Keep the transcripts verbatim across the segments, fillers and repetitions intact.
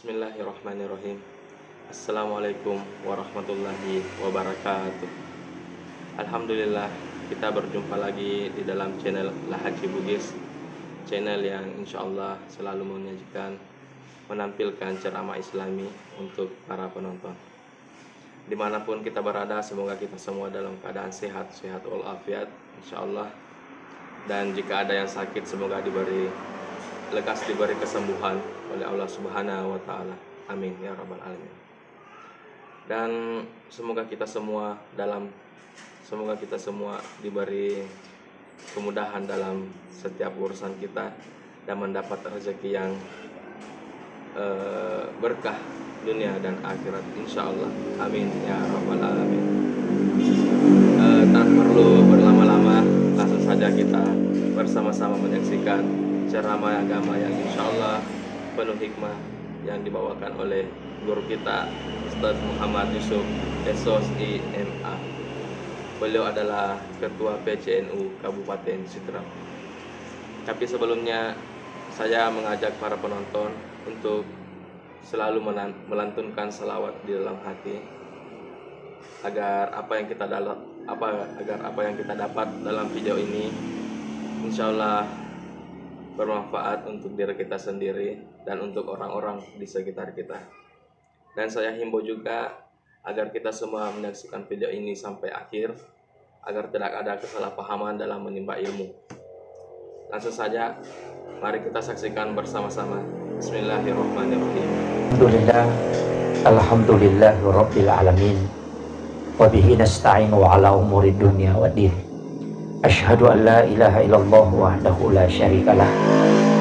Bismillahirrahmanirrahim. Assalamualaikum warahmatullahi wabarakatuh. Alhamdulillah, kita berjumpa lagi di dalam channel Lahaji Bugis, channel yang insya Allah selalu menyajikan, menampilkan ceramah Islami untuk para penonton. Dimanapun kita berada, semoga kita semua dalam keadaan sehat, sehat walafiat, insya Allah. Dan jika ada yang sakit, semoga diberi, lekas diberi kesembuhan oleh Allah Subhanahu wa Ta'ala. Amin ya Rabbal 'Alamin. Dan semoga kita semua dalam, semoga kita semua diberi kemudahan dalam setiap urusan kita dan mendapat rezeki yang, eh, berkah dunia dan akhirat, insya Allah. Amin ya Rabbal 'Alamin. Eh, tak perlu berlama-lama, langsung saja kita bersama-sama menyaksikan ceramah agama yang insya Allah penuh hikmah yang dibawakan oleh guru kita, Ustaz Muhammad Yusuf, S O S I M A. Beliau adalah Ketua P C N U Kabupaten Sidrap. Tapi sebelumnya, saya mengajak para penonton untuk selalu melan-, melantunkan salawat di dalam hati, agar apa yang kita dalam, apa, agar apa yang kita dapat dalam video ini, insya Allah bermanfaat untuk diri kita sendiri dan untuk orang-orang di sekitar kita. Dan saya himbau juga agar kita semua menyaksikan video ini sampai akhir, agar tidak ada kesalahpahaman dalam menimba ilmu. Langsung saja, mari kita saksikan bersama-sama. Bismillahirrahmanirrahim. Alhamdulillah, alhamdulillah rabbil alamin. Wa bihi nasta'inu ala umuri dunya waddin. Asyhadu an la ilaha illallah wahdahu la syarikalah,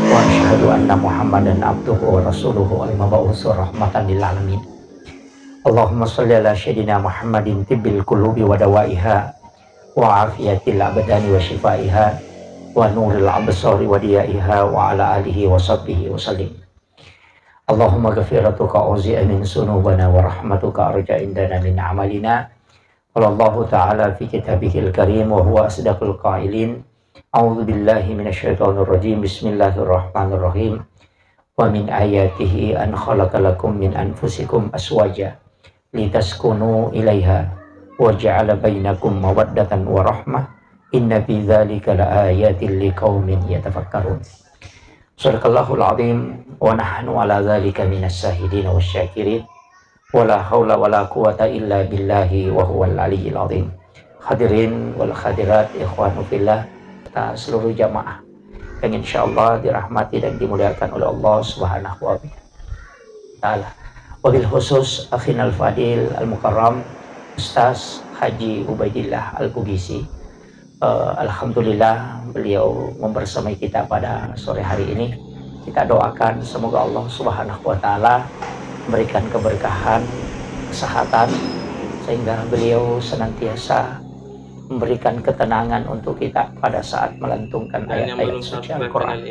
wa asyhadu anna Muhammadan abduhu wa rasuluhu al-mab'usu rahmatan lil alamin. Allahumma shalli ala sayyidina Muhammadin tibbil qulubi wa dawaiha, wa afiyatil abdani wa syifaiha, wa nuril absari wa diyaiha, wa ala alihi wa sahbihi wa sallim. Allahumma ghafiratuka auzi'a min sunubana wa rahmatuka arja indana min amalina. Qala Allahu ta'ala fi kitabihil karim wa huwa asdaqul qailin. A'udzu billahi minasyaitonir rajim. Bismillahirrahmanirrahim. Wa min ayatihi an khalaqa lakum min anfusikum azwaja litaskunu ilaiha wa ja'ala bainakum mawaddatan wa rahmah. Inna fi dzalika laayatil liqaumin yatafakkarun. Sadaqallahul azim wa nahnu ala dzalika minas syahidin wasy syakirin. Wala haula wala quwata illa billahi wa huwal aliyyil azim. Hadirin wal hadirat, ikhwanu fillah, serta seluruh jamaah yang insyaallah dirahmati dan dimuliakan oleh Allah Subhanahu wa Ta'ala. Wabil khusus akhinal fadil al mukarram Ustaz Haji Ubaidillah Al Bugisi. Eh, alhamdulillah, beliau membersamai kita pada sore hari ini. Kita doakan semoga Allah Subhanahu wa Ta'ala memberikan keberkahan, kesehatan, sehingga beliau senantiasa memberikan ketenangan untuk kita pada saat melantunkan ayat-ayat suci Al-Quran.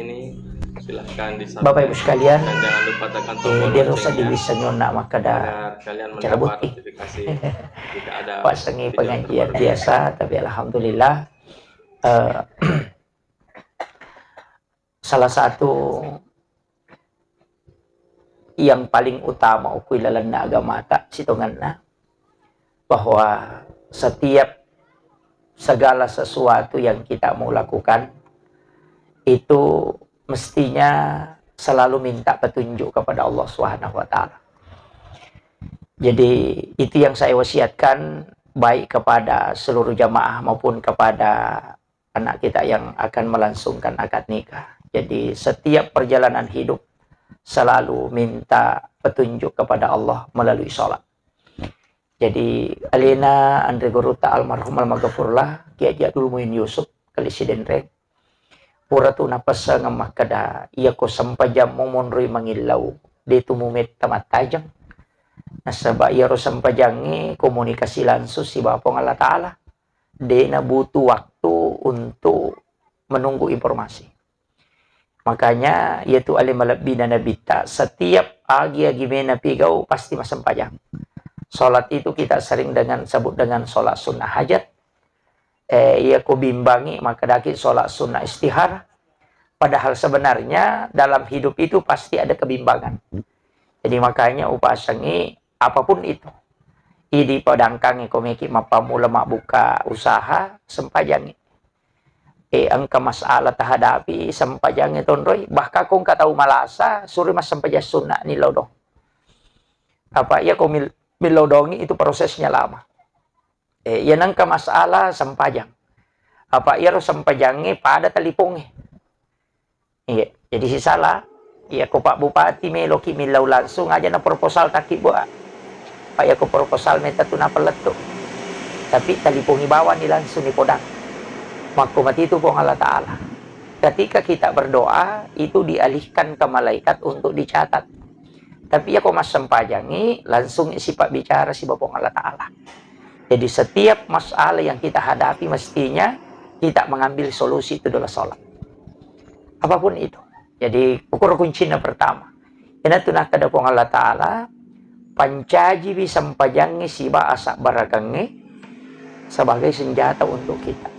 Bapak Ibu sekalian, eh, dia usah diwisengyo nak makkeda cara bukti. Pasengi pengajian biasa, tapi alhamdulillah, eh, salah satu yang paling utama ukui lalenna agamata sitongenna, bahwa setiap segala sesuatu yang kita mau lakukan itu mestinya selalu minta petunjuk kepada Allah Subhanahu wa Ta'ala. Jadi, itu yang saya wasiatkan baik kepada seluruh jamaah maupun kepada anak kita yang akan melangsungkan akad nikah. Jadi, setiap perjalanan hidup selalu minta petunjuk kepada Allah melalui sholat. Jadi, alena anre guruta almarhum almaghfurlah, Kiai Haji Abdul Muin Yusuf, Kali Sidenreng, pura tu napessengeng makkeda, iyako sempajammu monroi mangillau, de tu mumetta mattajeng. Nasaba iyaro sempajangnge komunikasi langsung sibawa Puang Allah Ta'ala. De nabutuh waktu untuk menunggu informasi. Makanya, iyatu ale malebbina Nabitta, setiap agi-agi mena pigau pasti massempajang. Sholat itu kita sering dengan sebut dengan sholat sunnah hajat. Eh, iya ko bimbangi, maka daki sholat sunnah istihara. Padahal sebenarnya dalam hidup itu pasti ada kebimbangan. Jadi makanya upasengi apapun itu. Idi padangkangi ko meki mappammula mabbuka usaha, sempajangi. Eh, engka masalah tahadapi, sempajangi tonroi. Bahkan ko engka tau malasa, suri massempajang sunna ni lodong. Apa iya ko mil-, milodongi itu prosesnya lama. Eh, iya nengka masalah sempajang. Apa iyaro sempajangnge pada talipongnge. Iya, jadi sisala. Iya ko Pak Bupati meloki millau langsung aja na proposal taki buat. Pak iya ko proposal meta tu napalettu. Tapi talipongi bawani langsung ni podang. Makko matitu Puang Allah Ta'ala. Ketika kita berdoa, itu dialihkan ke malaikat untuk dicatat. Tapi iya ko massempajangi, langsung sipa bicara siba Puang Allah Ta'ala. Jadi setiap masalah yang kita hadapi mestinya kita mengambil solusi itu adalah sholat. Apapun itu. Jadi ukur kuncinya pertama. Ina tu nakkeda Puang Allah Ta'ala, pancajiwi sempajangnge siba asabbarakeng sebagai senjata untuk kita.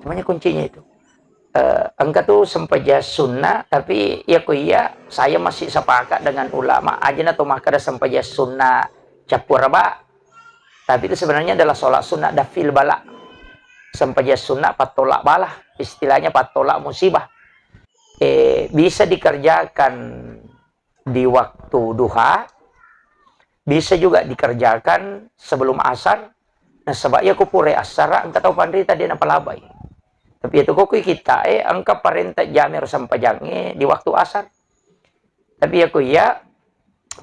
Namanya kuncinya itu. Eh, engka tu sempajang sunna, tapi iya ko iya, saya masih sepakat dengan ulama, aja na to makkeda sempajang sunna cappuraba. Tapi itu sebenarnya adalah sholat sunnah dafil bala. Sempajang sunnah pattolak bala, istilahnya pattolak musibah. Eh, bisa dikerjakan di waktu duha, bisa juga dikerjakan sebelum asar. Nasaba iya ko pura asar, engka tau panrita de napalabai. Tapi itu kokui kita, eh, engka parenta jamiro sempajangnge di waktu asar. Tapi iya ko iya,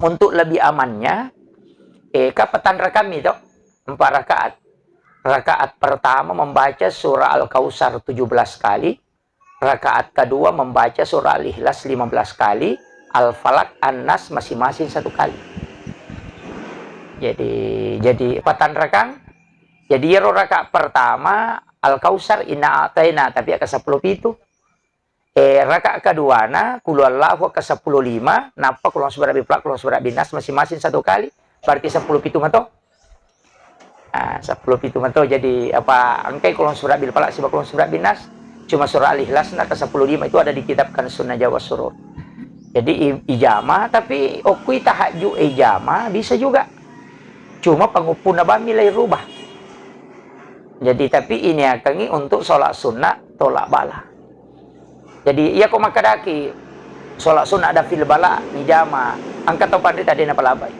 untuk lebih amannya, eh, ka patanrakammi to, empat rakaat. Rakaat pertama membaca surah Al-Kautsar tujuh belas kali, rakaat kedua membaca surah Al-Ikhlas lima belas kali, Al-Falaq, An-Nas masing-masing satu kali. Jadi, jadi patanrakang. Jadi iyaro rakaat pertama Al-Kautsar, Inna A'taina, tapi aka seppulo pitu. Eh, rakaat keduana, Qul huwallahu aka seppulo lima, nappa Qul a'udzu birabbil falaq, Qul a'udzu birabbin nas masing-masing satu kali, berarti seppulo pitu mato. Ah, seppulo pitu mato. Jadi apa engkai Qul a'udzu birabbil falaq siba Qul a'udzu birabbin nas, cuma surah Al-Ikhlas na ke seppulo lima itu ada di kitab Kanzun Najah was Surur. Jadi i-, ijama, tapi okui tahajud ijama bisa juga. Cuma panguppunna bammi lai rubah. Jadi tapi ini akangi untuk sholat sunnah tolak bala. Jadi iya ko makkedaki sholat sunnah ada fil bala, nijama, engka tau panrita de napalabai.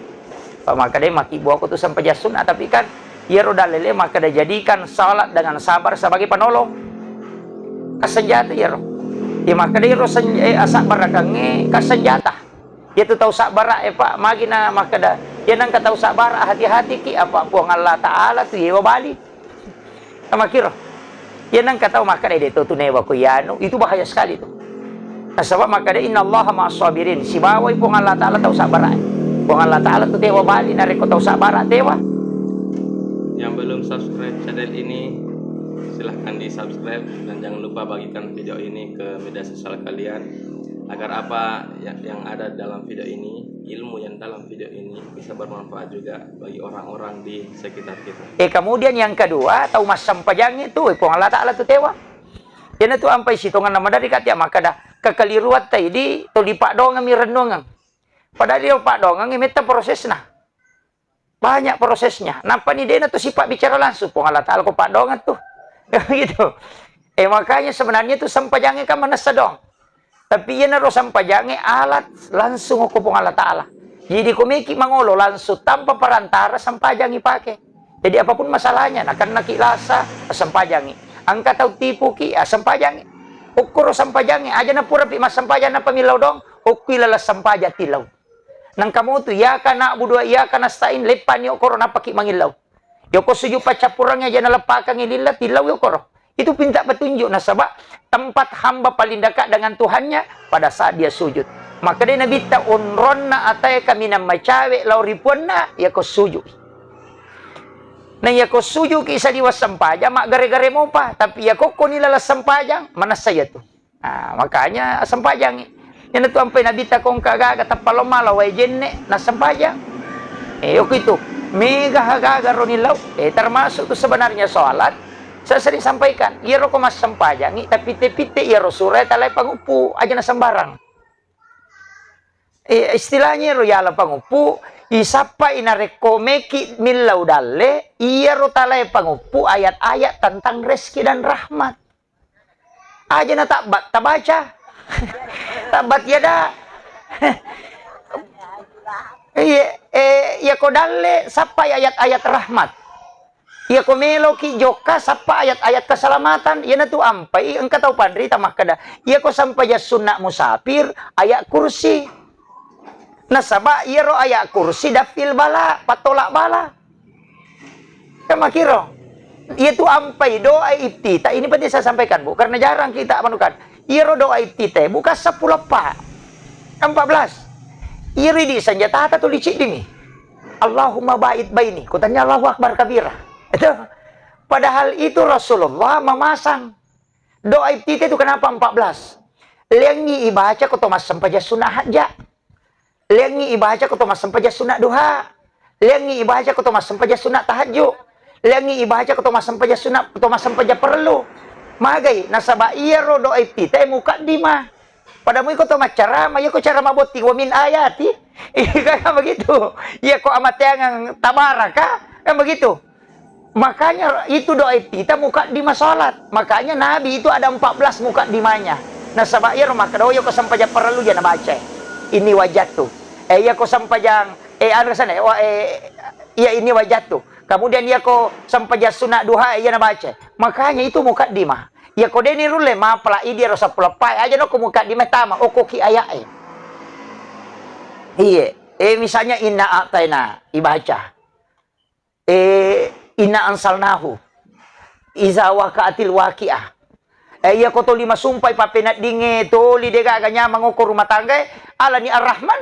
Pak makkeda maki buako tu sempajang sunnah, tapi kan iyaro dalile makkeda jadikan salat dengan sabar sebagai penolong. Kasenjata iyaro. Iya makkeda iyaro sen-, eh, asabarakangnge kasenjata. Iya tu tau sabara, eh, Pak, magi na makkeda, iya nengka tau sabara, hati-hati ki, apa Puang Allah Ta'ala tu yewa bali. Makkiro. Iya nengka tau makkeda de to tu newa ko iyanu, itu bahaya sekali tu. Nasaba makkeda innallaha ma'as sabirin, sibawai Puang Allah Ta'ala tau sabara. Puang Allah Ta'ala tu tewa bali narekko tau sabara tewa. Yang belum subscribe channel ini, silahkan di subscribe dan jangan lupa bagikan video ini ke media sosial kalian agar apa ya-, yang ada dalam video ini, ilmu yang dalam video ini bisa bermanfaat juga bagi orang-orang di sekitar kita. Eh, kemudian yang kedua, tau massempajangnge tu, eh, Puang Allah Ta'ala tu tewa. Iyana tu ampai sitongenna maderri katia makkeda, kekeliruatta idi tuli paddoangeng mi rennuangeng. Padahal iyaro paddoangeng metta prosesna. Banyak prosesnya. Nappani dena tu sipa bicara langsung, Puang Allah Ta'ala ko paddoangeng tu. Gitu. Eh, makanya sebenarnya tu sempajangnge kan manessa doang. Tapi iyanaro sempajangnge alat langsung ko Puang Allah Ta'ala. Jadi ko meki mangolo langsung tanpa perantara sempajangngi pake. Jadi apapun masalahnya, nakennaki lasa, sempajangngi. Engka tau tipuki, ah, sempajangngi. Okkoro sempajangngi, aja na purapi massempajang nappa millau doang, okkui laleng sempajang tillau. Nengka motu, iyyaka na'budu wa iyyaka nasta'in, leppani okkoro nappaki mangillau. Yoko sujud paccappurengnge aja naleppakengngi lilla, tillau yokoro. Itu pinta petunjuk, nasaba tempat hamba paling dekat dengan Tuhannya pada saat dia sujud. Makkedai Nabitta, onronna atae kaminang macawe lao ri puanna, yako sujud. Na yako sujud ki saliweng sempajang, maggare-gare mopa. Tapi yako koni laleng sempajang, manessa yatu. Nah, makanya sempajangi. Iyana tu ampai Nabitta ko engka gaga tappa lao mala wae jenne, nassempajang. Eh, yoko itu. Mega gaga roni lau. Eh, termasuk tu sebenarnya sholat. Saya sering sampaikan, iyaro ko massempajangi, tapi pitte-pitte iyaro sura talai panguppu, aja na sembarang. Eh, istilahnya ro yala panguppu, isappai narekko meki millau dalle, iyaro talae panguppu ayat-ayat tentang rezeki dan rahmat. Aja na tabbat tabaca. Tabbat yada. Iya, eh, iya ko dalle sappai ayat-ayat rahmat. Iya ko meloki jokka sappa ayat-ayat keselamatan. Iyanatu ampai engka tau panrita makkeda, iya ko sempajang sunna musafir, ayat kursi. Nasaba iyaro ayat kursi dafil bala, pattolak bala. Kan makiro. Iya tu ampai doa iftitah. Ini penting saya sampaikan, Bu, karena jarang kita manukan. Iyaro doa iftitah bukan sepuluh apa. Empat belas. Iyaro idi senjata tuli ciddimi. Allahumma ba'id baini. Kutanya Allahu Akbar kabira. Itu. Padahal itu Rasulullah memasang doa iftitah itu kenapa empat belas? Lengi ibaca ko to massempajang sunat hajja. Lengi ibaca ko to massempajang sunat duha. Lengi ibaca ko to massempajang sunat tahajju. Lengi ibaca ko to massempajang sunat, to massempajang perlu. Magai, nasaba iyaro doa iftitah mukaddimah. Pada mui ko to maccarama, iya ko cara mabotti wa min ayati. Iya kan begitu. Iya ko amateangang tabaraka, kan begitu. Makanya itu doa iftitah mukaddimah salat. Makanya Nabi itu ada empat belas mukaddimahnya. Nasaba iyaro makkeda, oh, iya ko sempajang parellu ja nabaca. Ini wajatu. Eh, iya ko sempajang, eh, anu sana, eh, wa-, eh, iya ini wajatu. Kemudian iya ko sempajang sunat duha, iya nabaca. Makanya itu mukaddimah. Iya ko deni rulle mapala idi ro sepuluh pai aja no ko mukaddimah tama, oh, ko ki ayat, eh. Iya, eh, misalnya inna a'taina ibaca. Eh, inna ansalnahu. Iza waqa'atil waqi'ah. Eh, iya ko toli masumpai pappeneddingnge, toli degaga nyamang okko rumah tangga, eh, alani Ar-Rahman.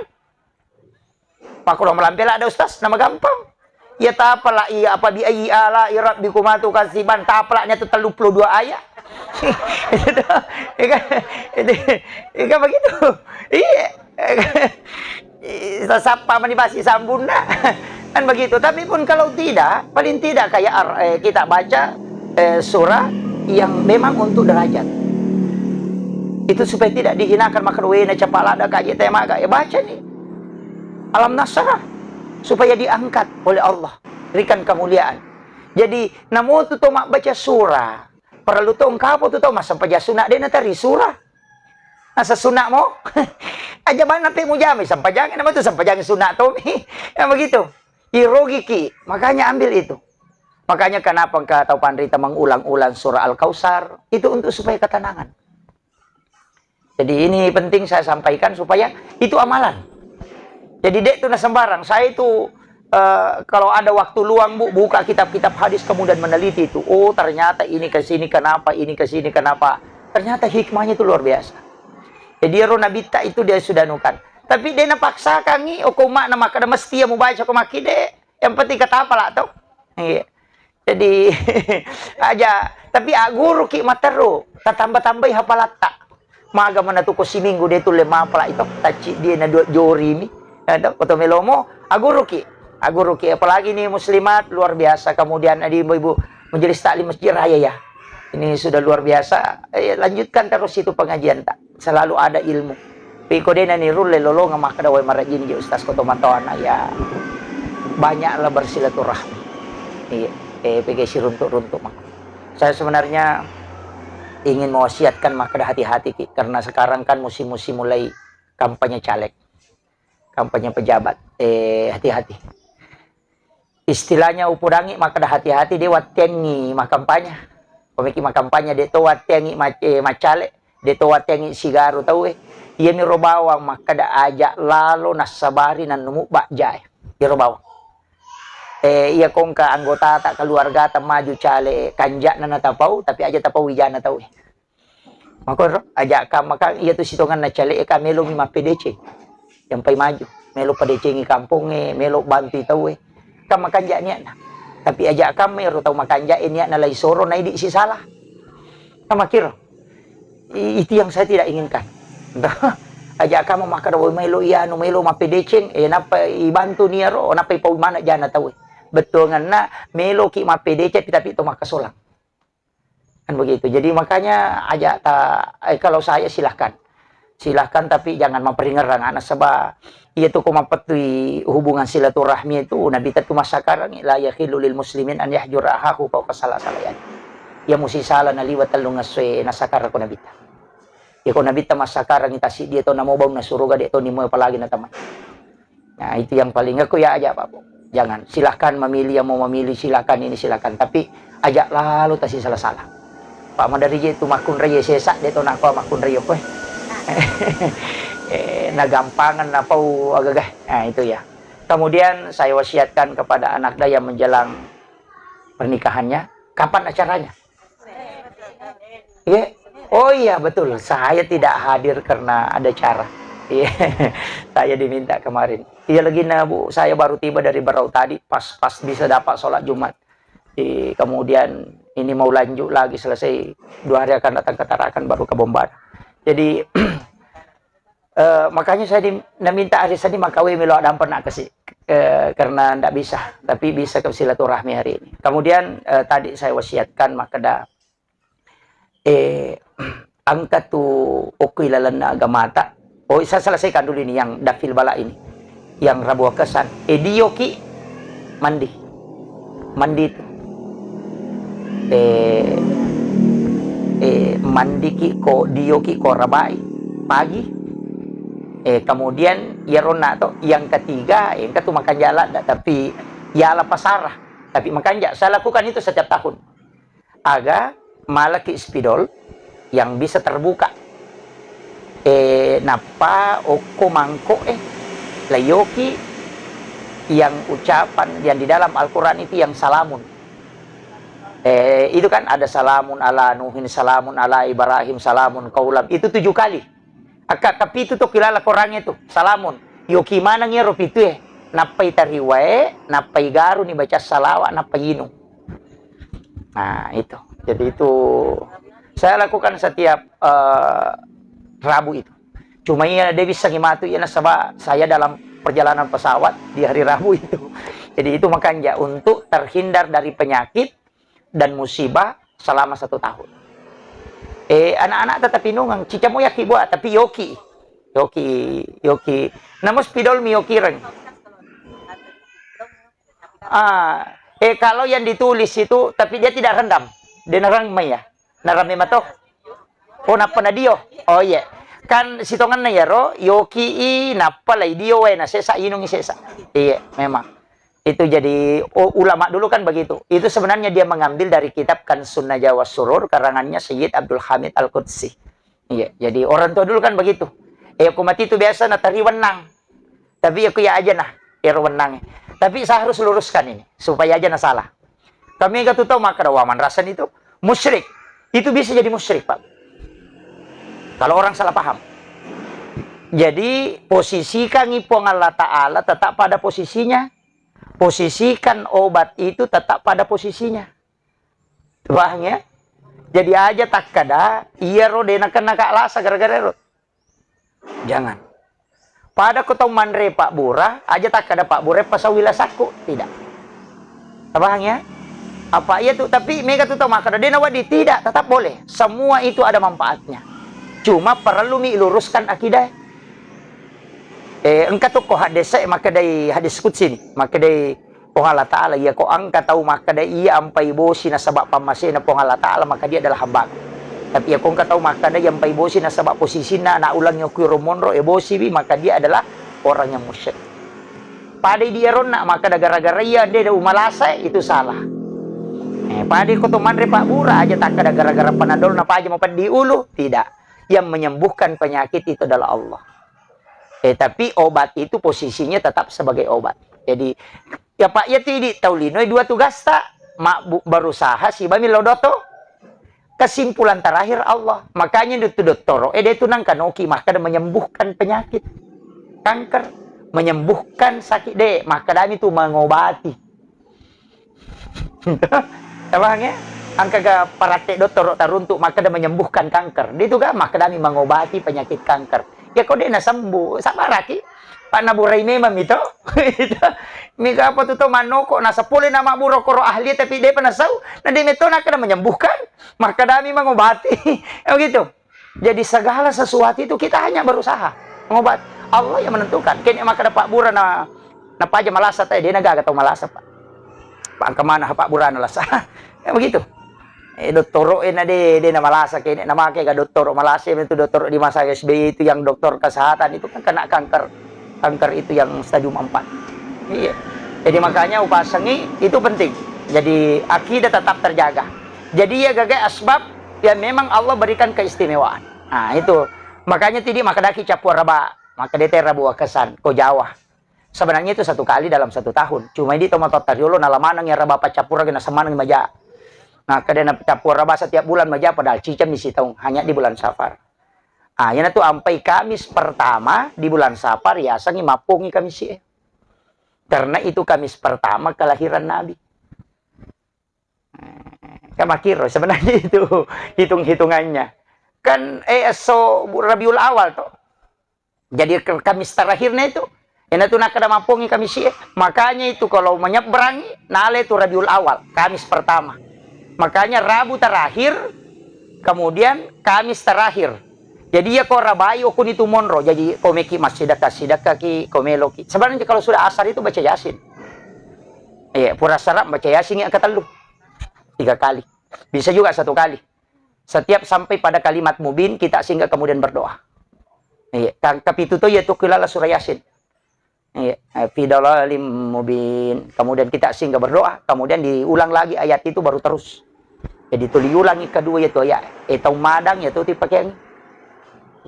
Pakko malampe ladde, Ustaz, nama gampang. Iya tapala iya apa bi ayyi ala rabbikuma tukadziban, tapala nia tu telluppulo dua ayat. Iya kan? Iya kan begitu? Iya. Sasappa mani basi sambunna. Kan begitu. Tapi pun kalau tidak, paling tidak kayak ar-, eh, kita baca, eh, surah yang memang untuk derajat. Itu supaya tidak dihinakan, maka wena capa ladde kaji temaga, ya baca nih. Alam Nasrah. Supaya diangkat oleh Allah. Berikan kemuliaan. Jadi, namotu to mabbaca surah. Parellu to engkapo tu tau massempajang sunat de natari surah. Nasa sunat mo? Aja bana pe mujami sempajang nama tu sempajang sunat tomi. Yang begitu. Irogiki. Makanya ambil itu. Makanya kenapa engka tau panrita mengulang-ulang surah Al-Kautsar? Itu untuk supaya ketenangan. Jadi ini penting saya sampaikan supaya itu amalan. Jadi dek tu na sembarang. Saya itu, eh, kalau ada waktu luang, Bu, buka kitab-kitab hadis kemudian meneliti itu. Oh, ternyata ini ke sini kenapa, ini ke sini kenapa. Ternyata hikmahnya itu luar biasa. Jadi ro Nabitta itu dia sudah nukan. Tapi dia napaksakangi, oh, ko makna makkeda mesti ya mubaca ko makkide. Yang penting kata apa lah tuh. Iya. Jadi, aja, tapi agguruki matteru, tatamba-tambai hapalatta. Maga manatu ko siminggu de tulle mapala itu, tacci dia na dua jorimi. Ada, oto melomo, agguruki. Agguruki, apalagi ini muslimat, luar biasa. Kemudian ada ibu-ibu majelis taklim Masjid Raya ya. Ini sudah luar biasa. Eh, lanjutkan terus itu pengajian tak. Selalu ada ilmu. Piko dena ni rulle lolonga makkeda, "Wai marajin je Ustaz ko tomatoana ya." Banyaklah bersilaturahmi. Iya, eh, pege siruntuk-runtuk mak. Saya sebenarnya ingin mewasiatkan makkeda hati-hati ki, karena sekarang kan musim-musim mulai kampanye caleg, kampanye pejabat. Eh, hati-hati. Istilahnya upodangi makkeda hati-hati de watteangngi makampanye. Komeki makampanye de to watteangngi mac-, eh, maccale, de to watteangngi sigaru tauwe. Iyami ro bawang makkeda aja lalo nassabari nannumu bajjae. Iyaro bawang. Eh, iya kongka anggotata keluargata maju cale kanja'na natapau, tapi aja tapau wijana tauwe. Makoro, aja' kamma kan, iya tu sitonganna cale'e ka melomi mappedeceng. Yampai maju, melo padecengi kampongnge, melo bantui tauwe. Kan makanja' niatna. Tapi aja' kamma ero tau makanja' e niatna lai soro, na idi' sisala. Kan makkiro. I-, itu yang saya tidak inginkan. Aja' kamma makkeda, "Woi, melo ianu, melo mappedeceng, eh, nappa ibantu niaro, nappa ipau mana jana tauwe." Bettuanganna, meloki mappedeceng, tapi to makkasolang. Kan begitu. Jadi makanya aja' ta-, eh, kalau saya silahkan. Silahkan, tapi jangan maperingerang anak, sebab iya tu ko mapettui hubungan silaturahmi itu, Nabi tentu massakarangi, "La yahillu lil muslimin an yahjura ahahu fauqa salasati ayyam." Iya musi sala naliwa tellu ngessoe nasakarako Nabi ta. Iya ko Nabi ta massakarangi tasi dia to namo bau na suruga de to nimo apalagi na tamai. Nah, itu yang paling aku ya aja, Pak Bu. Jangan, silahkan memilih yang mau memilih, silahkan ini, silahkan. Tapi ajak lalu tasi salah-salah. Pak Madari je tu makkunrai sesa, de to nako makkunrai koe. Eh, nagampangan napau agagah. Nah, itu ya. Kemudian saya wasiatkan kepada anak da yang menjelang pernikahannya, kapan acaranya? Iya. Oh iya, betul. Saya tidak hadir karena ada cara. Iya. Saya diminta kemarin. Iya lagi, nah, Bu, saya baru tiba dari Berau tadi, pas, pas bisa dapat sholat Jumat. Di, kemudian ini mau lanjut lagi, selesai dua hari akan datang ke Tarakan, baru ke Bombana. Jadi, eh, makanya saya di, naminta hari Senin makawe melo dampena kasi, eh, karena ndak bisa, tapi bisa ke silaturahmi hari ini. Kemudian, eh, tadi saya wasiatkan makkeda, eh, engka tu okko ilalenna agamata. Oh, saya selesaikan dulu ini yang dafil bala ini. Yang Rabu Wakasan. Eh, dioki mandi. Mandi tu. Eh, eh, mandiki ko, dioki ko rabai pagi. Eh, kemudian iyaronna to, yang ketiga, eh, engka tu makanja ladda, tapi yala pasara. Tapi makanja, saya lakukan itu setiap tahun. Aga malaki spidol yang bisa terbuka. Eh, nappa okko mangko, eh, layoki yang ucapan yang di dalam Al-Quran itu yang salamun. Eh, itu kan ada salamun ala Nuhin, salamun ala Ibrahim, salamun kaulam. Itu tujuh kali. Akka kapitu to kilala korangnge tu, salamun. Yoki maneng iyaro pitue, nappai tariwae, nappai garuni baca salawa, nappai inung. Nah, itu. Jadi itu saya lakukan setiap, eh, Rabu itu. Cuma iya de bissangi matu iya nasaba saya dalam perjalanan pesawat di hari Rabu itu. Jadi itu makanya untuk terhindar dari penyakit dan musibah selama satu tahun. Eh, anak-anak tetap inungang, cica mo yaki buat, tapi yoki. Yoki, yoki. Namun spidol mi yoki reng. Ah, eh, kalau yang ditulis itu, tapi dia tidak rendam. Dia nerang mai ya. Nerang memang toh. Oh, nappa na dio. Oh, iya. Kan sitonganna ya ro, yoki i, nappa lai dio wae na sesa, inungi sesa. Iya, memang. Itu jadi, u-, ulama dulu kan begitu. Itu sebenarnya dia mengambil dari kitab Kansun Najwa was Surur, karangannya Sayyid Abdul Hamid Al-Qudsi. Iya, jadi orang tua dulu kan begitu. Eh, aku mati itu biasa natari wenang. Tapi aku ya aja nah, ero wenang. Tapi saya harus luruskan ini, supaya aja na salah. Kami gak tuh tahu maka ada waman rasan itu musyrik. Itu bisa jadi musyrik, Pak. Kalau orang salah paham. Jadi, posisikan Puang Allah Ta'ala tetap pada posisinya. Posisikan obat itu tetap pada posisinya. Paham ya? Jadi aja takkada, iya ro de nakenna ka lasa gara-gara ro. Jangan. Pada ko tau manre pabbura, aja takkada pabbura pasawi lasakku. Tidak. Paham ya? Apa iya tu, tapi mega tu tau makkada, de nawadi, tidak, tetap boleh. Semua itu ada manfaatnya. Cuma perlu mi luruskan akidah. Eh, engka tokko hadis e makkedai hadis qudsi ni, makkedai Puang Allah Ta'ala, iya ko engka tau makkeda iya ampai bosi nasaba pammasena Puang Allah Ta'ala, maka dia adalah hambaku. Tapi iya ko engka tau makkeda iya ampai bosi nasaba posisinna anak ulang yokui romonro e bosi wi, maka dia adalah orang yang musyrik. Padai di eronna makkeda gara-gara iya de umalasa, itu salah. Eh, padai ko to manre pabbura aja takkeda gara-gara panadol na paja mapeddi ulu, tidak. Yang menyembuhkan penyakit itu adalah Allah. Eh, tapi obat itu posisinya tetap sebagai obat. Jadi, ya Pak, ya tu idi tau lino dua tugasta, mak bu-, berusaha siba mi lodoto. Kesimpulan terakhir Allah. Makanya itu dottoro, eh, dia itu nangkanoki makkeda menyembuhkan penyakit kanker, menyembuhkan sakit de, makkedami tu mengobati. Paham ya? Engka ga paratte dottoro taruntuk makkeda menyembuhkan kanker. Dia itu ga makkedami mengobati penyakit kanker. Ya ko de nasembuh, sabaraki. Pak naburai memang itu. Mika apa tu to manoko, nasapole nama buro koro ahli tapi de pa nasau. Na de meto nakkeda menyembuhkan, makkedami mengobati. Ya begitu. Jadi segala sesuatu itu kita hanya berusaha mengobati. Allah yang menentukan. Kene maka dapat bura na napaja malasa teh, dia gaga tau malasa, Pak. Pak, engka mana Pak burana lasa. Ya begitu. Eh, dottoro eh na de, de na malasa kene, na make ga dottoro malasa itu, dottoro di masa S B Y itu yang dokter kesehatan itu kan kena kanker. Kanker itu yang stadium empat. Iya. Jadi makanya upasangi itu penting. Jadi akidah tetap terjaga. Jadi ya gaga asbab yang memang Allah berikan keistimewaan. Nah, itu. Makanya tidi maka daki capu raba, maka dete rabu wakesan ko Jawa. Sebenarnya itu satu kali dalam satu tahun. Cuma idi tomatoatta riolo nala maneng ya raba paccappureng na semaneng maja. Nah, kada na cappureng raba setiap bulan maja padahal ciceng mi sitaung hanya di bulan Safar. Ah, yana tu ampai Kamis pertama di bulan Safar yasengi mappongi Kamis e. Karena itu Kamis pertama kelahiran Nabi. Kan makiro sebenarnya itu hitung-hitungannya. Kan eh esso Rabiul Awal toh. Jadi ke-, Kamis terakhirnya itu. Ena tu nakkeda mappongi Kamis e. Makanya itu kalau menyeberangi, nale tu Rabiul Awal, Kamis pertama. Makanya Rabu terakhir, kemudian Kamis terakhir. Jadi ya ko rabai okuni tu monro. Jadi ko meki massidekka-sidekka ki, ko meloki. Sebenarnya kalau sudah asar itu baca Yasin. Iya, pura sarap baca Yasin yang ketellu. Tiga kali. Bisa juga satu kali. Setiap sampai pada kalimat mubin, kita singgah kemudian berdoa. Iya, ka-, kapitu to iya tu kilala surah Yasin. Iya, eh, fi dalalim mubin. Kemudian kita singgah berdoa, kemudian diulang lagi ayat itu baru terus. Jadi tuli ulangi kedua itu ayat. Eh, tau madang ya tu tipakeangi.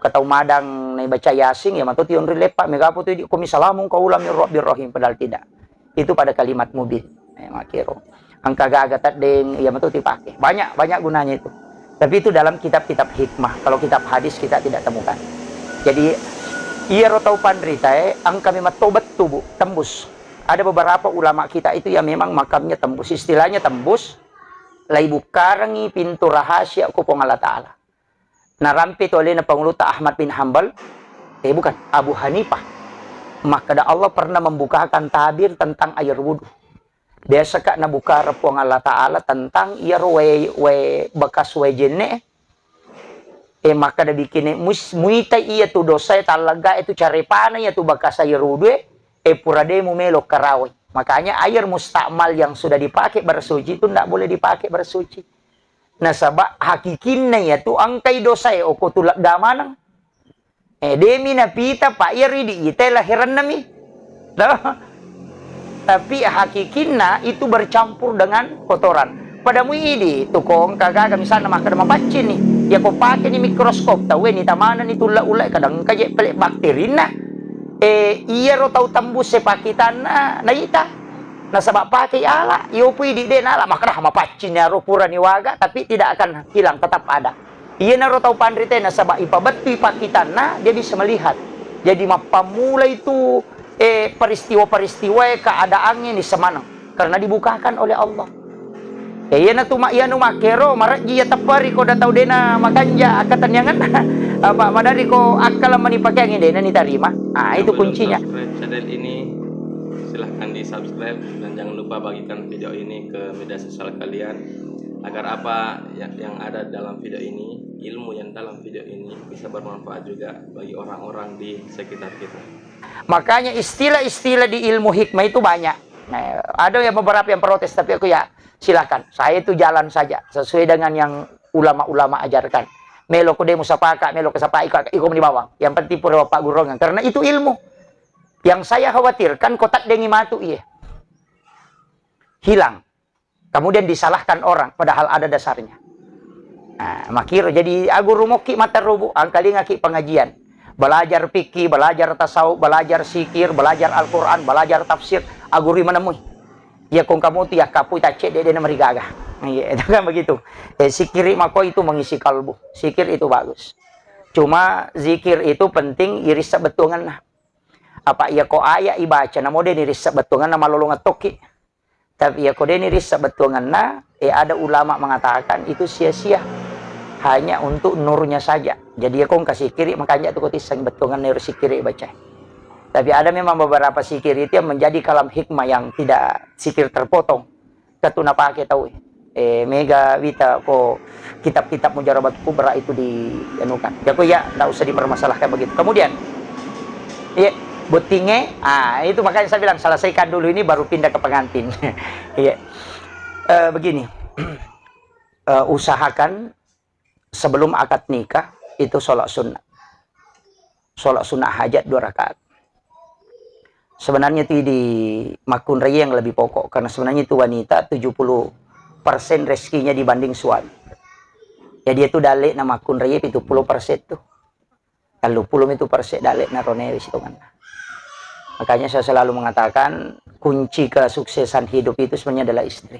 Ka tau madang nai baca Yasin ya matu tionri leppa, megapo tu idi komi salamun kaulam min rabbir rahim, padahal tidak. Itu pada kalimat mubin. Eh, makiro. Engka gaga teddeng, iya matu dipake. Banyak, banyak gunanya itu. Tapi itu dalam kitab-kitab hikmah. Kalau kitab hadis kita tidak temukan. Jadi, iyaro tau panritae, engka memang tobat tubuh, tembus. Ada beberapa ulama kita itu yang memang makamnya tembus. Istilahnya tembus, lai bukkarengi pintu rahasia ko Puang Allah Ta'ala. Narampe tu alena pangulutta Ahmad bin Hambal, eh, bukan, Abu Hanifah. Makkeda Allah pernah membukakan tabir tentang air wudhu. Biasa ka nabuka Puang Allah Ta'ala tentang iyaro wae, wae bekas wae jenne. Eh, makkeda bikine mus-, muita iya tu dosa tallega itu carepana iya tu bekas air wudhu, eh, pura de mumelo karawai. Makanya air mustakmal yang sudah dipakai bersuci itu ndak boleh dipakai bersuci. Nasaba hakikinna iyatu engkai dosae okko tulegga maneng. Eh, demi napita, pa iya ridi ita laheranna mi. Toh? Tapi hakikinna itu bercampur dengan kotoran. Pada muidi tu ko engka gaga misalna makkeda mapaccing ni. Ya ko pake ni mikroskop tau ni tamana ni tulla-ulla kadang engka je pele bakterinna. Eh, iyaro tau tembus sepakitanna naita. Nasaba pakei ala, iyo pui di de nala, makkeda mapaccing aro purani waga, tapi tidak akan hilang, tetap ada. Iyanaro tau panrite nasaba ipabettui pakkitanna, dia bisa melihat. Jadi mappammula itu, eh, peristiwa-peristiwa keadaannya ni semaneng karena dibukakan oleh Allah. Ya, iyana tu ma-, iyanu makkero, marejji iya tepperi ko da tau dena makanja akkatenniangenna. Apa madari ko akkala mani pakeangi dena ni tarima. Ah, itu kuncinya. Subscribe channel ini, silahkan di-subscribe dan jangan lupa bagikan video ini ke media sosial kalian agar apa ya-, yang ada dalam video ini, ilmu yang dalam video ini bisa bermanfaat juga bagi orang-orang di sekitar kita. Makanya istilah-istilah di ilmu hikmah itu banyak. Nah, ada yang beberapa yang protes, tapi aku ya silakan. Saya itu jalan saja sesuai dengan yang ulama-ulama ajarkan. Melo ko de musapaka, melo ko sapa iko, iko meni bawang. Yang penting pura Bapak gurungan. Karena itu ilmu. Yang saya khawatirkan ko taddengi matu iye. Hilang. Kemudian disalahkan orang, padahal ada dasarnya. Nah, makiro jadi aguru mokki mata rubu, angkalingaki pengajian. Belajar fikih, belajar tasawuf, belajar sikir, belajar Al-Quran, belajar tafsir, aguru menemui. Ya kong kamu tu ya kapui tacce de de namerigaga. Iya, itu kan begitu. Eh, sikiri mako itu mengisi kalbu. Sikir itu bagus. Cuma zikir itu penting irissa bettuanganna. Apa iya ko ayat ibaca namo de ni rissa bettuanganna malolong tokki. Tapi iya ko de ni rissa bettuanganna, eh, ada ulama mengatakan itu sia-sia. Hanya untuk nurnya saja. Jadi iya ko engka sikiri makanja tu ko tisseng bettuanganna ero sikiri baca. Tapi ada memang beberapa sikir itu yang menjadi kalam hikmah yang tidak sikir terpotong. Katu napake tau. Eh, mega wita ko kitab-kitab Mujarabat Kubra itu di anukan. Ya ko ya, ndak usah dipermasalahkan begitu. Kemudian, iya, bottinge, ah, itu makanya saya bilang selesaikan dulu ini baru pindah ke pengantin. Iya. Eh, begini. Eh, usahakan sebelum akad nikah itu sholat sunnah. Sholat sunnah hajat dua rakaat. Sebenarnya itu di makkunrai yang lebih pokok, karena sebenarnya itu wanita tujuh puluh persen rezekinya dibanding suami. Jadi itu dalek na makkunrai tujuh puluh persen tuh. Tellu puluh itu persen dalek na ronewi sitonganna. Makanya saya selalu mengatakan kunci kesuksesan hidup itu sebenarnya adalah istri.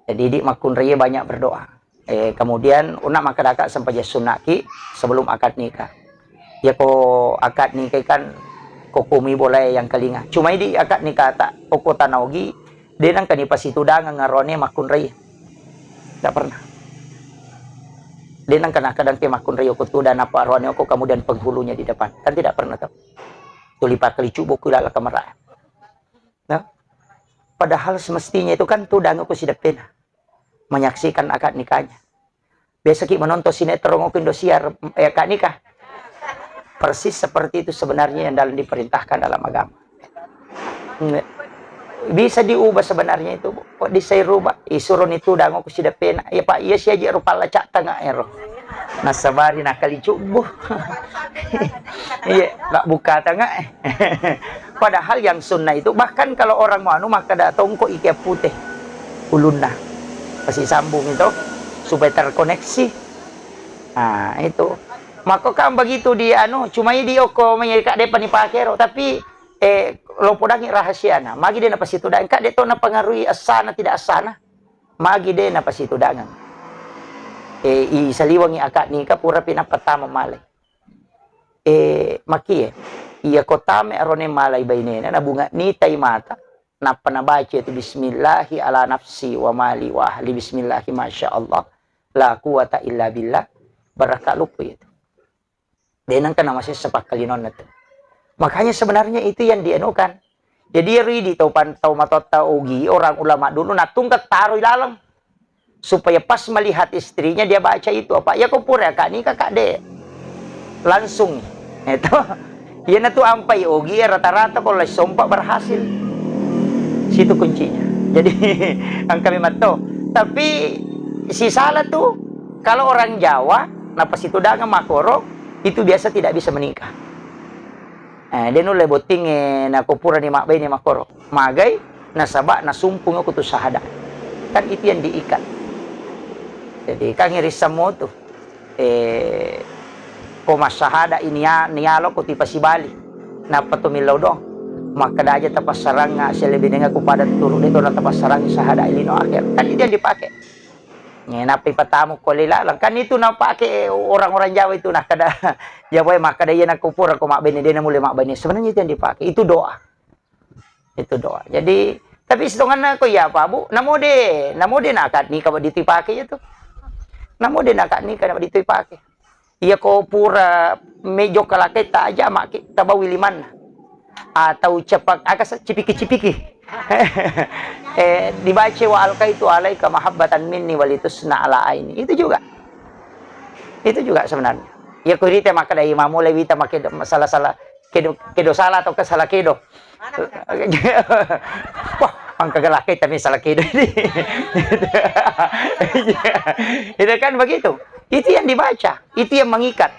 Jadi di makkunrai banyak berdoa. Eh, kemudian, una makkadaka sempajang sunnaki sebelum akad nikah. Ya ko akad nikah kan ko kumi boleh yang kelinga. Cuma di akad nikah tak, ko kota naogi, de nangka ni pasitudangeng arone makkunrai. Tidak pernah. De nangka nakadang ke makkunrai ko tudang apa arone ko kemudian penghulunya di depan. Kan tidak pernah tuh. Tuli pakali cubo ku lala kamera. Nah, padahal semestinya itu kan tudang ko sideppena. Menyaksikan akad nikahnya. Biasa ki menonton sinetron ko Indosiar, eh, akad nikah. Persis seperti itu sebenarnya yang dalam diperintahkan dalam agama. Nge-, bisa diubah sebenarnya itu, Bu. Kok bisa dirubah? Isuro ni tudang ko sideppena. Ya, Pak, iya siaji rupa lacak tengah ero. Nasabari nakali cubu. Iya, nggak buka tengah. Padahal yang sunnah itu, bahkan kalau orang mau anu, maka ada tongkok iki putih ulunna. Pasti sambung itu supaya terkoneksi. Nah, itu. Maka kan begitu di anu, cuma di oko mai ka depa ni pakero, tapi, eh, lo podangi rahasiana. Magi de napasitudang, ka de to napengaruhi asana tidak asana. Magi de napasitudangeng. Eh, i saliwengi akad nikah pura pi nappa tama malai. Eh, makie, iya ko tama arone malai bainena, nabunga nitai mata, nappa nabaca itu bismillahi ala nafsi wa mali wa ahli bismillahi masya Allah, la quwata illa billah, barakka luppo itu. De nengka namasessa pakkalinonna tu. Makanya sebenarnya itu yang dianukan. Jadi ero idi tau pan-, tau matotta ogi, orang ulama dulu natungka taroi laleng. Supaya pas melihat istrinya dia baca itu apa. Ya ko pura ka nikah ka de. Langsung. Itu. Iyana tu ampai ogi rata-rata ko lai sompa berhasil. Situ kuncinya. Jadi engka memang to. Tapi si salah tu kalau orang Jawa napasitudangeng makoro itu biasa tidak bisa menikah. Eh, de nulle bottingnge nako purani mabbaine makkoro. Magai, nasaba nasumpung ko tu sahada. Kan itu yang diikat. Jadi, kan irissammu tu. Eh, ko massahada ini ya, nialo ko tipasibali. Nappa to millau doang. Makkeda aja tapassarangnga, selebih dengan ku pada turu de to na tapassarangngi sahada ilino akhir. Kan itu yang dipakai. Eh, nappa ipatamu ko lila, kan itu napake orang-orang Jawa itu, nah, kada Jawa makkada iya nakko pura ko mabbaine, de na mulle mabbaine. Sebenarnya itu yang dipakai, itu doa. Itu doa. Jadi, tapi sitonganna ko iya apa, Bu? Namo de, namo de nakad nikah ditipake itu. Namo de nakad nikah ditipake. Iya ko pura mejo kalakai ta aja maki tabawi limanna. Atau cepak, aga se-, cipiki-cipiki. Eh, dibaca wa alkaitu alaika mahabbatan minni walitusna ala aini. Itu juga. Itu juga sebenarnya. Ya ko rite maka dai mamulai wita make do-, salah-salah kedo, kedo salah atau ke salah kedo. Wah, angka galakai tapi salah kedo ini. Itu kan begitu. Itu yang dibaca, itu yang mengikat.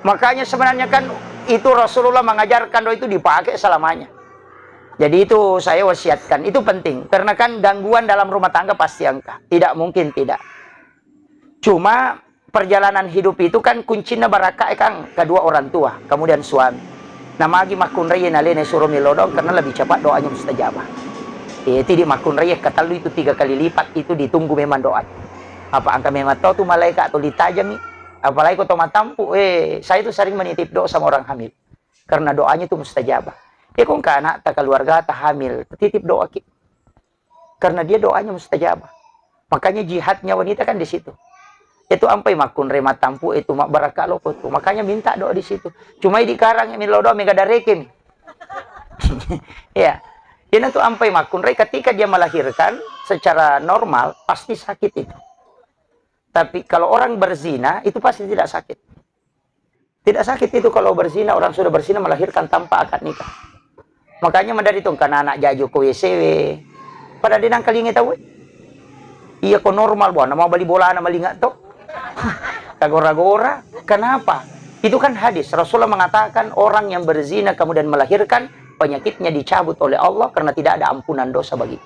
Makanya sebenarnya kan itu Rasulullah mengajarkan doa itu dipakai selamanya. Jadi itu saya wasiatkan, itu penting. Karena kan gangguan dalam rumah tangga pasti angka. Tidak mungkin tidak. Cuma perjalanan hidup itu kan kuncinna barakka e kan kedua orang tua, kemudian suami. Namagi makkunrai nalena suro milodong karena lebih cepat doanya mustajabah. Eh, tidak makkunrai katellu itu tiga kali lipat itu ditunggu memang doa. Apa angka memang tau tu malaikat tu ditajangi. Apalagi ko to matampu, eh, saya itu sering menitip doa sama orang hamil. Karena doanya itu mustajabah. Ya kong ke anak ta keluarga ta hamil, titip doa ki. Karena dia doanya mustajabah. Makanya jihadnya wanita kan di situ. Itu ampai makkunrai matampu itu mak barakka loko tu. Makanya minta doa di situ. Cuma di karang mi lo doa mega dareke mi. Ya. Iyanatu ampai makkunrai, ketika dia melahirkan secara normal, pasti sakit itu. Tapi kalau orang berzina, itu pasti tidak sakit. Tidak sakit itu kalau berzina, orang sudah berzina melahirkan tanpa akad nikah. Makanya madari tong kana anak jaju ko W C W. Pada denang kalinge tau. Iya ko normal, buana mau bali bolana malinga to. Kagora-gora. Kenapa? Itu kan hadis. Rasulullah mengatakan orang yang berzina kemudian melahirkan, penyakitnya dicabut oleh Allah karena tidak ada ampunan dosa bagi.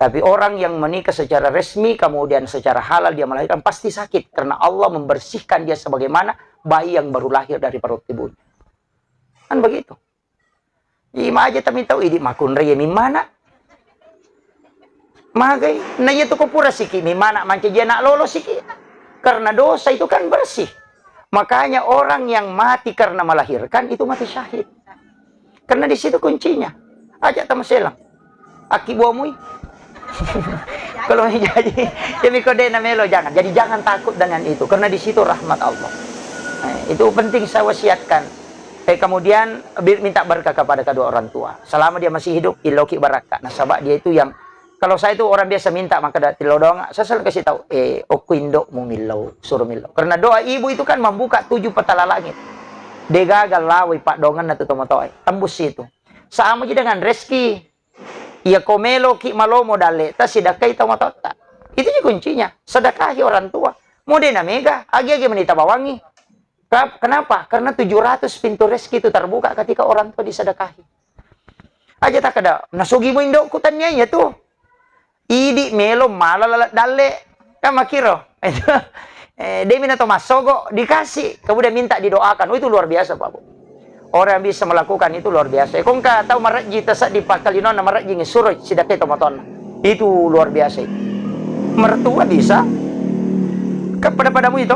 Tapi orang yang menikah secara resmi, kemudian secara halal dia melahirkan, pasti sakit. Karena Allah membersihkan dia sebagaimana bayi yang baru lahir dari perut ibunya. Kan begitu. Ima aja tami tau, idi makunrai ya mimmana. Magai, na iya tu ko pura siki mimmana, mancaji anak lolo siki. Karena dosa itu kan bersih. Makanya orang yang mati karena melahirkan itu mati syahid. Karena di situ kuncinya. Aja tamaselang. Aki buamui. Kalau jadi, jadi kode na melo, jangan. Jadi jangan takut dengan itu, karena di situ rahmat Allah. Eh, itu penting saya wasiatkan. Eh, kemudian bi-, minta berkah kepada kedua orang tua. Selama dia masih hidup, iloki barakka. Nasaba dia itu yang, kalau saya itu orang biasa minta, maka da-, tillo doang, saya selalu kasih tahu, eh, okku indokmu millau, suruh millau. Karena doa ibu itu kan membuka tujuh petala langit. Degaga lawai paddoangenna tu tomatoe. Tembus situ. Sama ji dengan rezeki. Iya ko meloki malomo dalleta, sedekkai tomatoatta. Itu ji kuncinya. Sedekahi orang tua. Mode na mega, agi-agi menita bawangi. Ka-, kenapa? Karena tujuh ratus pintu rezeki itu terbuka ketika orang tua disedekahi. Aja takkeda, "Nasugi mu indokku," tania iya tu. Idi melo mala lalat dalle. Kan makkiro. Itu, eh, demi na to massogo, dikasih. Kemudian minta didoakan. Oh, itu luar biasa, Pak Bu. Orang yang bisa melakukan itu luar biasa. Kongka tau marejji taseddi pakkalinonna marejji, suro sidakkai tomatoanna. Itu luar biasa itu. Mertua bisa. Kan pada-padamu itu.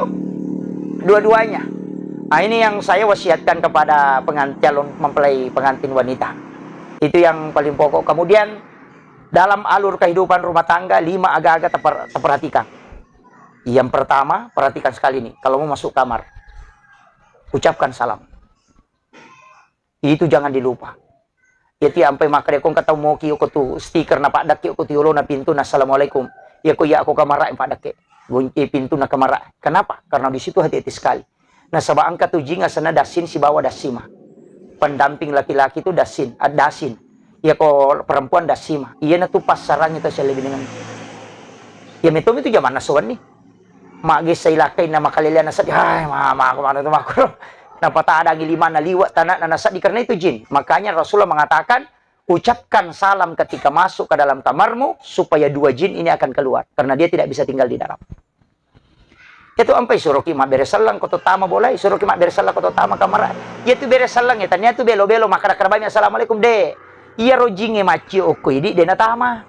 Dua-duanya. Ah, ini yang saya wasiatkan kepada pengantin, calon mempelai pengantin wanita. Itu yang paling pokok. Kemudian dalam alur kehidupan rumah tangga, lima aga-aga teper-, teperhatikan. Yang pertama, perhatikan sekali nih, kalau mau masuk kamar, ucapkan salam. Itu jangan dilupa. Iya ti ampai makkeda ko engka tau moki ko tu stiker na paddakki ko tu yolona pintu na assalamualaikum. Iya ko iya ko kamara paddakki. Gonci pintu na kamara. Kenapa? Karena di situ hati-hati sekali. Nasaba engka tu jing asenna Dasin sibawa Dasima. Pendamping laki-laki tu Dasin, ah, Dasin. Iya ko perempuan Dasima. Iya na tu passarangi to selebinengan. Iya metomi tu jamanna sowanni. Maggessa ilakkai na makaleleanna seddi, hai, ma-, ma-, aku mana tu makro. Napatadangi limanna liwa tanakna na seddi karena itu jin. Makanya Rasulullah mengatakan, "Ucapkan salam ketika masuk ke dalam kamarmu supaya dua jin ini akan keluar karena dia tidak bisa tinggal di dalam." Itu ampai suroki mabbere selleng ko to tama bolai, suroki mabbere selleng ko to tama kamara. Iya tu bere selleng, iya tania tu belo-belo makkada-kada bami assalamualaikum de. Iya rojinge maccio okko idi de natama.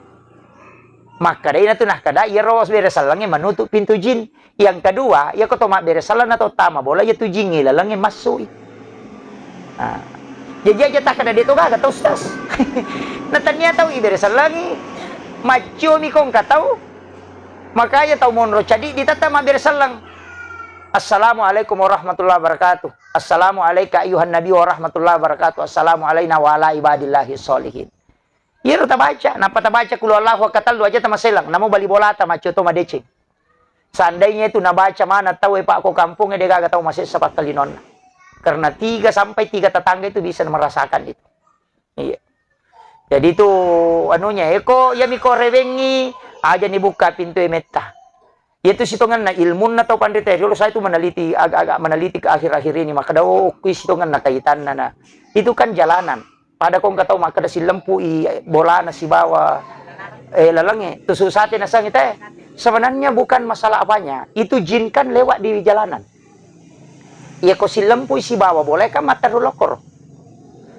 Makkada ina tu nakkada iyaro bere sellengnge menutup pintu jin. Yang kedua, iya ko to mabbere selleng na to tama bola, iya tu jingnge lalengnge massui. Nah. Jadi aja takkada de to gaga to, Ustaz. Na tania tau ibere sellengngi, macciomi ko engka tau, makanya tau monro cadi ditata mabbere selleng. Assalamualaikum warahmatullahi wabarakatuh. Assalamu alaika ayyuhan nabi warahmatullahi wabarakatuh. Assalamu alaina wa ala ibadillahi sholihin. Iyaro tabaca, nappa tabaca qul huwallahu ahad katellu aja tamaselang, namo bali bolata maccio to madeceng. Seandainya itu nabaca mana tau e, Pak, ko kampongnge de gaga tau masessa pakkalinonna. Karena tiga sampai tiga tetangga itu bisa merasakan itu. Iya. Jadi itu anunya, eko, iya mi ko rewengi, aja ni buka pintu e metta. Iya tu sitongenna ilmunna tau panrita riolo, saya tu meneliti, agak-agak meneliti ke akhir-akhir ini, makkada, oh, kui sitongenna kaitanna na. Itu kan jalanan. Pada ko engka tau makkada sillempu i bolana sibawa, eh, lalengnge, tusuk sate nasengngi te. Sebenarnya bukan masalah apanya, itu jin kan lewat di jalanan. Iya ko sillempu i sibawa bola kan matteru lokor.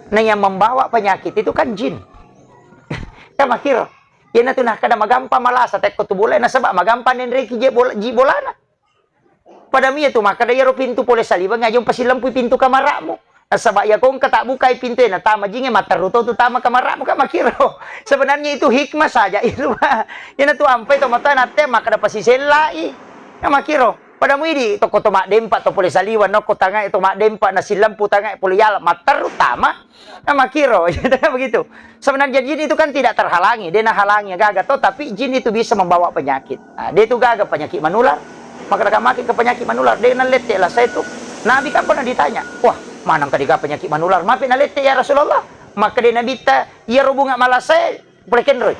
Nah, yang membawa penyakit itu kan jin. Kan makkiro. Iyana tu nakkada magampa malasa tekko tu bola, nasaba magampa nenreki je bola, ji bolana. Pada mi iya tu makkada iyaro pintu pole saliweng aja umpasilempui pintu kamara'mu. Nasaba iya ko engka tabbukai pintu e natama jingnge, matteru to tu tama kamara'mu, kan makkiro. Sebenarnya itu hikmah saja itu, Pak. Iyana tu ampai to matoa natte makkada pasisellai. Kan makkiro. Pada muidi toko to maddempa to pole saliweng, nokko tangae to maddempa na silempu tangae pole yala matteru tama. Nah, makiro. Begitu. Sebenarnya jin itu kan tidak terhalangi, dia nahalangi gaga to, tapi jin itu bisa membawa penyakit. Nah, dia itu gaga penyakit menular. Maka daga makin ke penyakit menular, dia nalette lasa itu. Nabi kan pernah ditanya, "Wah, manang kadiga penyakit menular? Mapi nalette ya Rasulullah?" Maka dia Nabi ta, "Iya ro bunga malasae, pole kenroi."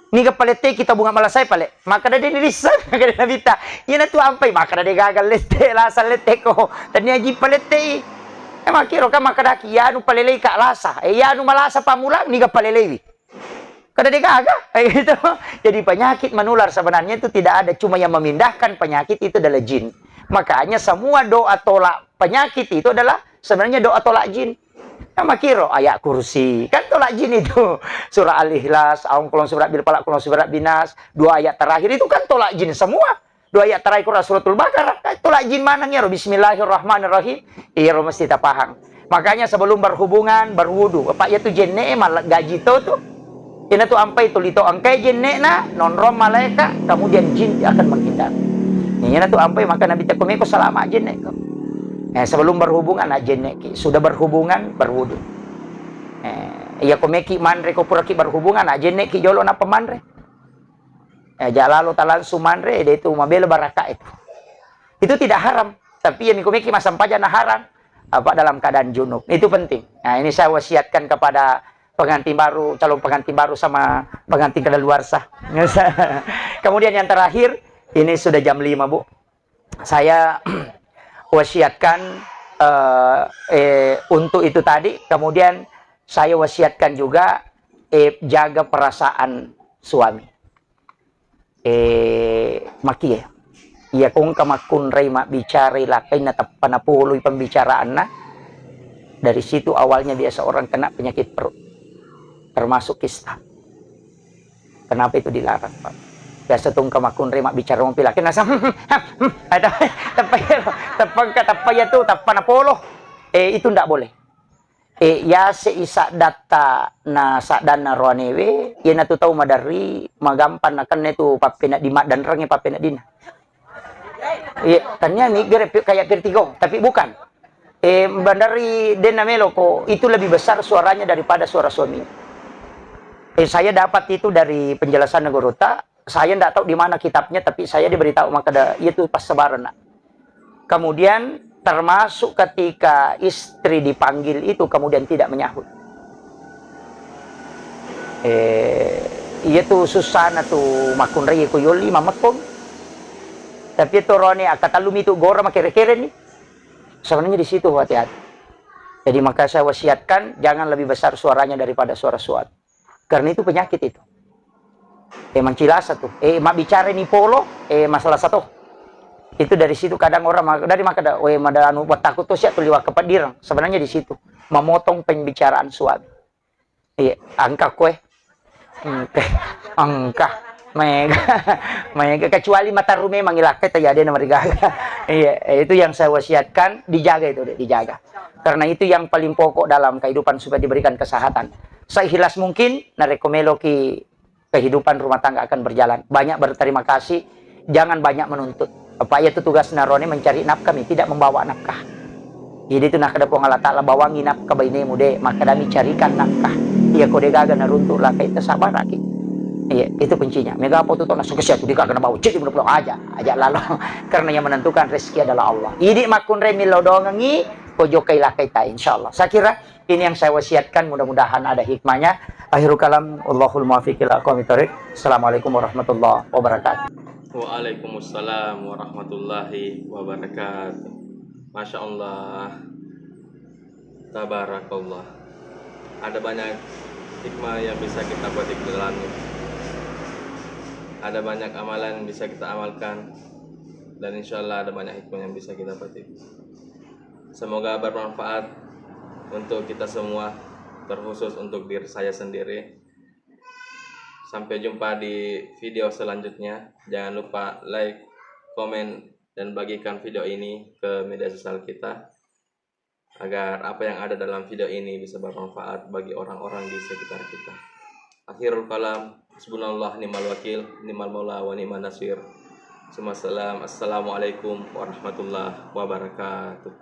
Niga paletteki tau bunga malasae pale. Maka dadi nirissa, maka dadi Nabitta. Iyana tu ampai, maka dadi gaga lette, lasa letteko. Tania ji palettei. Eh, makiro kan maka daki, iyanu palelei ka lasa. Eh, iyanu malasa pamulang, niga paleleiwi. Kada dadi gaga. Eh, gitu. Jadi penyakit menular sebenarnya itu tidak ada. Cuma yang memindahkan penyakit itu adalah jin. Makanya semua doa tolak penyakit itu adalah sebenarnya doa tolak jin. Nah, makiro ayat kursi. Kan tolak jin itu. Surah Al-Ikhlas, aung kolong surah bil falak, kolong surah binas. Dua ayat terakhir itu kan tolak jin semua. Dua ayat terakhir Surah Suratul Baqarah. Kan tolak jin maneng iyaro. Bismillahirrahmanirrahim. Iyaro mesti tapahang. Makanya sebelum berhubungan, berwudu. Apa iya tu jenne malah gaji to tu. Ina tu ampai tuli to engkai jenne'na, nonrong malaika, kemudian jin akan menghindar. Ina tu ampai maka Nabi teko meko salama jenne ko. Eh, sebelum berhubungan, ah, jenne ki. Sudah berhubungan, berwudu. Eh, iya ko meki manre ko pura ki berhubungan, ah, jenne ki jolo napa manre. Eh, ja lalo ta langsung manre, de tu mabela baraka itu. Itu tidak haram, tapi iya miko meki masampaja na haram. Apa dalam keadaan junub. Itu penting. Nah, ini saya wasiatkan kepada pengantin baru, calon pengantin baru sama pengantin kadaluarsa. Kemudian yang terakhir, ini sudah jam lima, Bu. Saya wasiatkan, eh, eh, untuk itu tadi, kemudian saya wasiatkan juga, eh, jaga perasaan suami. Eh, makie. Iya, ko engka makkunrai mabbicarai lakkainna tappa napoloi pembicaraanna, dari situ awalnya biasa orang kena penyakit perut, termasuk kista. Kenapa itu dilarang, Pak? Biasa tu engka makkunrai mabbicara mopi lakkainna, ada, tappa iya, tappa engka, tappa iya tu, tappa napolo. Eh, itu ndak boleh. Eh, yase i saddatta na saddanna roanewe, iyanatu tau maderri, magampang nakenna tu pappenedding, maddanrengngi pappeneddinna. Iya, tania miggere pi-, kayak vertigo, tapi bukan. Eh, maderri denna melo ko, itu lebih besar suaranya daripada suara suami. Eh, saya dapat itu dari penjelasan gurutta, saya ndak tahu di mana kitabnya, tapi saya diberitahu maka ada, itu pas sebaran, nak. Kemudian termasuk ketika istri dipanggil itu kemudian tidak menyahut. Eh, iya tu susana tu makkunrai ko yolli mamekkong. Tapi itu rone akkatallumi tu gora makere-kere ni. Sebenarnya di situ hati-hati. Jadi maka saya wasiatkan jangan lebih besar suaranya daripada suara suami. Karena itu penyakit itu. Eh, mancilasa tu. Eh, mabbicara ni polo, eh, masalah satu. Itu dari situ kadang orang ma-, dari maka da, we, mada anu, buat takut tu siap tu liwat kepediran. Sebenarnya di situ. Memotong pembicaraan suami. Iya, angka kue. Engka, engka. Mega, mega. Kecuali mataru memang ilakkai, tayade na marigaga. Iya, itu yang saya wasiatkan, dijaga itu, Dek, dijaga. Karena itu yang paling pokok dalam kehidupan supaya diberikan kesehatan. Seikhlas mungkin, narekko meloki kehidupan rumah tangga akan berjalan. Banyak berterima kasih, jangan banyak menuntut. Apa iya tu tugas narone mencari nafkah mi, tidak membawa nafkah. Jadi itu nakkeda Puang Allah Ta'ala, bawangi nafkah bainemu, Dek, makkadami carikan nafkah. Iya ko de gaga naruntuk lakkaita, sabaraki. Iya, itu kuncinya. Mega apa tu tona sukses ya tu de gaga nabawa ceddi mena pulang aja, aja lalo. Karena yang menentukan rezeki adalah Allah. Idi makkunrai millau dongengi, ko jokkai lakkaita, insyaallah. Saya kira ini yang saya wasiatkan, mudah-mudahan ada hikmahnya. Akhirul kalam, wallahul muwaffiq ila aqwamit thariq. Assalamualaikum warahmatullahi wabarakatuh. Waalaikumsalam warahmatullahi wabarakatuh. Masya Allah. Tabarakallah. Ada banyak hikmah yang bisa kita petik dalamnya. Ada banyak amalan yang bisa kita amalkan. Dan insya Allah ada banyak hikmah yang bisa kita petik. Semoga bermanfaat untuk kita semua, terkhusus untuk diri saya sendiri. Sampai jumpa di video selanjutnya. Jangan lupa like, komen, dan bagikan video ini ke media sosial kita, agar apa yang ada dalam video ini bisa bermanfaat bagi orang-orang di sekitar kita. Akhirul kalam, hasbunallah ni'mal wakil, ni'mal maula wa ni'man nasir. Summa salam. Assalamualaikum warahmatullahi wabarakatuh.